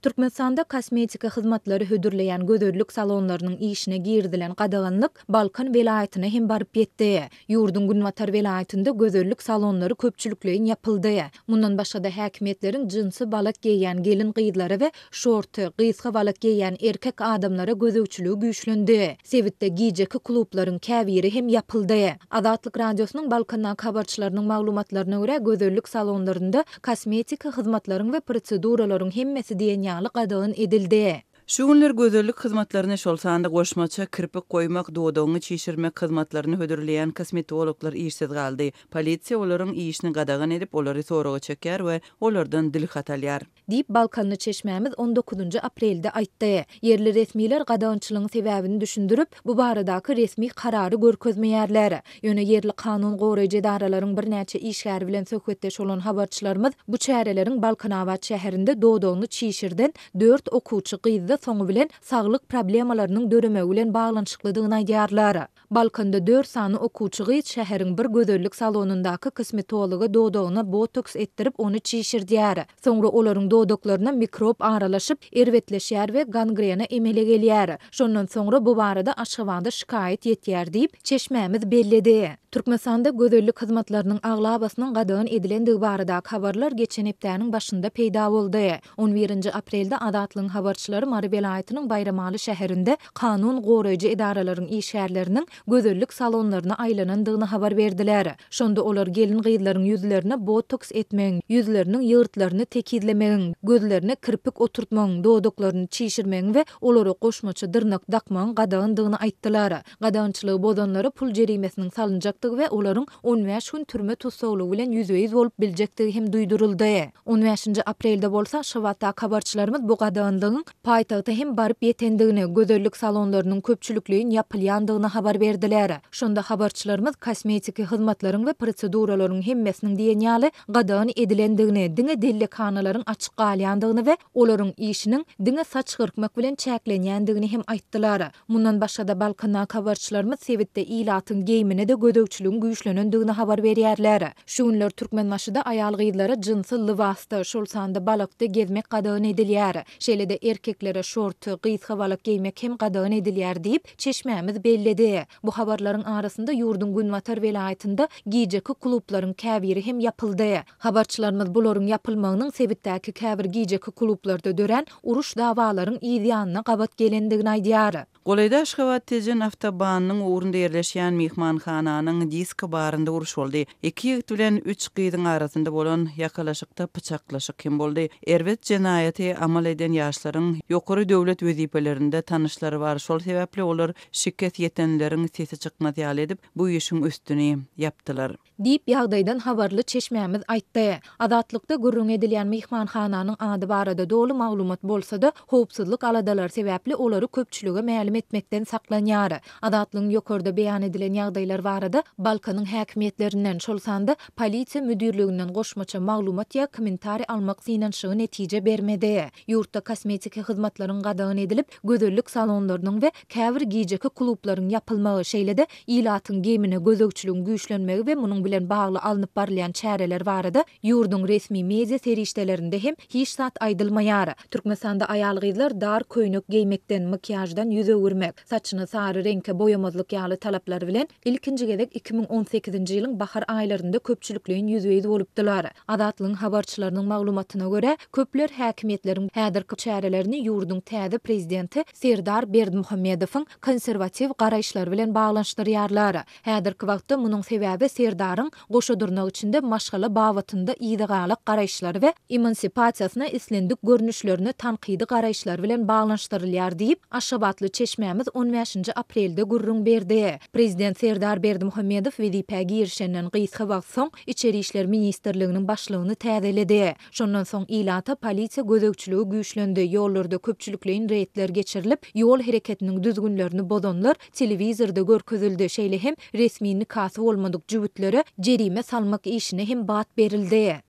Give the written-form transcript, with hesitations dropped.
Türkmenistanda kosmetika hyzmatlary hödürleýän gözellik salonlarynyň işine girizilen gadaganlyk Balkan welaýatyna hem baryp ýetdi. Ýurduň günbatar welaýatynda gözellik salonlary köpçülikleýin ýapyldy. Mundan başga-da häkimiýetleriň jinsi balak geýýän gelin-gyzlara we şorty, gysga balak geýýän erkek adamlara gözegçiligi güýçlendi. Sebitde gijeki klublaryň käbiri hem ýapyldy. Azatlyk Radiosynyň Balkandaky habarçylarynyň maglumatlaryna görä, gözellik salonlarynda kosmetiki hyzmatlaryň we proseduralaryň hemmesi diýen ýaly gadagan edildi. Şu günler gözellik hyzmatlaryny, şol sanda goşmaça kirpik goýmak, dodagyňy çişirmek hyzmatlaryny hödürleýän kosmetologlar işsiz galdy. Polisiýa olaryň işini gadagan edip, olary soraga çekýär we olardan dilhat alýar. Diýip, balkanly çeşmämiz on dokuzynjy aprelde aýtdy. Ýerli resmiler gadagançylygyň sebäbini düşündirip, bu baradaky resmi karary görkezmeýärler. Ýöne ýerli kanun goraýjy edaralaryň birnäçe işgäri bilen söhbetdeş bolan habarçylarymyz bu çäreleriň Balkanabat şäherinde dodagyny çişirden dört okuwçy gyzda soňy bilen saglyk problemalarynyň döremegi bilen baglanyşyklydygyny aýdýarlar. Balkanda dört sany okuwçy gyz şäheriň bir gözellik salonyndaky kosmetologa dodagyna botoks etdirip ony çişirdýär. Soňra olaryň dodaklaryna mikrob aralaşyp, erbetleşýär we gangrena emele gelýär. Şondan soňra bu barada Aşgabada şikaýat ýetýär diýip, çeşmämiz belledi. Türkmenistanda gözellik hyzmatlarynyň aglabasynyň gadagan edilendigi baradaky habarlar geçen hepdäniň başynda peýda boldy. On birinji aprelde Azatlygyň habarçylary Mary welaýatynyň Baýramaly şäherinde kanun goraýjy edaralaryň işgärleriniň gözellik salonlaryna aýlanandygyny habar berdiler. Şonda olar gelin-gyzlaryň ýüzlerine botoks etmegiň, ýüzleriniň ýygyrtlaryny tekizlemegiň, gözlerine kirpik oturtmagyň, dodaklaryny çişirmegiň we olara goşmaça dyrnak dakmagyň gadagandygyny aýtdylar. Gadagançylygy bozanlara pul jerimesiniň salynjakdygy we olaryň 15 gün türme tussaglygy bilen ýüzbe-ýüz bolup biljekdigi hem duýduryldy. On bäşinji aprelde bolsa Aşgabatdaky habarçylarymyz bu gadaganlygyň paýtagta hem baryp ýetendigini, gözellik salonlarynyň köpçülikleýin ýapylýandygyny habar berdiler. Şonda habarçylarymyz kosmetiki hyzmatlaryň we proseduralaryň hemmesiniň diýen ýaly gadagan edilendigini, diňe dellekhanalaryň açyk galýandygyny we olaryň işiniň diňe saç gyrkmak bilen çäklenýändigini hem aýtdylar. Mundan başga-da, Balkandaky habarçylarymyz sebitde ilatyň geýmine-de gözegçiligiň güýçlenendigini habar berýärler. Şu günler Türkmenbaşyda aýal-gyzlara jynsy lybasda, şol sanda balakda gezmek gadagan edilýär. Şeýle-de erkeklere şorty, gysga balak geýmek hem gadagan edilýär diýip, çeşmämiz belledi. Bu habarlaryň arasynda ýurduň günbatar welaýatynda gijeki klublaryň käbiri hem ýapyldy. Habarçylarymyz bularyň ýapylmagynyň sebitdäki käbir gijeki klublarda dörän uruş-dawalaryň yz ýanyna gabat gelendigini aýdýar. Golaýda Aşgabat-Tejen awtobanynyň ugrunda ýerleşýän myhmanhananyň disko-barynda uruş boldy. Iki ýigit bilen üç gyzyň arasynda bolan ýakalaşykda pyçaklaşyk hem boldy. Erbet jenaýaty amal eden ýaşlaryň ýokary döwlet wezipelerinde tanyşlary bar, şol sebäpli olar şikes ýetenleriň sesi çykmaz ýaly edip, bu işiň üstüni ýapdylar. Diýip, ýagdaýdan habarly çeşmämiz aýtdy. Azatlykda gürrüňi edilýän myhmanhananyň ady barada doly maglumat bolsa-da, howpsuzlyk aladalary sebäpli olary köpçülige mälim etmekden saklanýar. Azatlygyň ýokarda beýan edilen ýagdaýlar barada Balkanyň häkimiýetlerinden, şol sanda polisiýa müdirliginden goşmaça maglumat ýa kommentariý almak synanyşygy netije bermedi. Ýurtda kosmetiki hyzmatlaryň gadagan edilip, gözellik salonlarynyň we käbir gijeki klublaryň ýapylmagy, şeýle-de ilatyň geýmine gözegçiligiň güýçlenmegi we munuň bilen bagly alnyp barylýan çäreler barada ýurduň resmi media serişdelerinde hem hiç zat aýdylmaýar. Türkmenistanda aýal-gyzlar dar köýnek geýmekden, makiýaždan ýüz öwürmek, saçyny sary reňke boýamazlyk ýaly talaplar bilen ilkinji gezek 2018-nji ýylyň bahar aýlarynda köpçülikleýin ýüzbe-ýüz bolupdylar. Azatlygyň habarçylarynyň maglumatyna görä, köpler häkimiýetleriň häzirki çärelerini ýurduň täze prezidenti Serdar Berdimuhamedowyň konserwatiw garaýyşlary bilen baglanyşdyrýarlar. Häzirki wagtda munuň sebäbi Serdaryň goşa dyrnak içinde maşgala babatynda yzagalak garaýyşlary we emansipasiýasyna islendik görnüşlerine tankydy garaýyşlary bilen baglanyşdyrylýar diýip, aşgabatly çeşmämiz on bäşinji aprelde gürrüň berdi. Prezident Serdar Berdimuhamedow wezipä girişenden gysga wagt soň Içeri işler ministrliginiň başlygyny täzeledi. Şondan soň ilata polisiýa gözegçiligi güýçlendi, ýollarda köpçülikleýin reýdler geçirilip, ýol hereketiniň düzgünlerini bozanlar telewizorda görkezildi, şeýle hem resmi nikasy bolmadyk jübütlere jerime salmak işine hem bat berildi.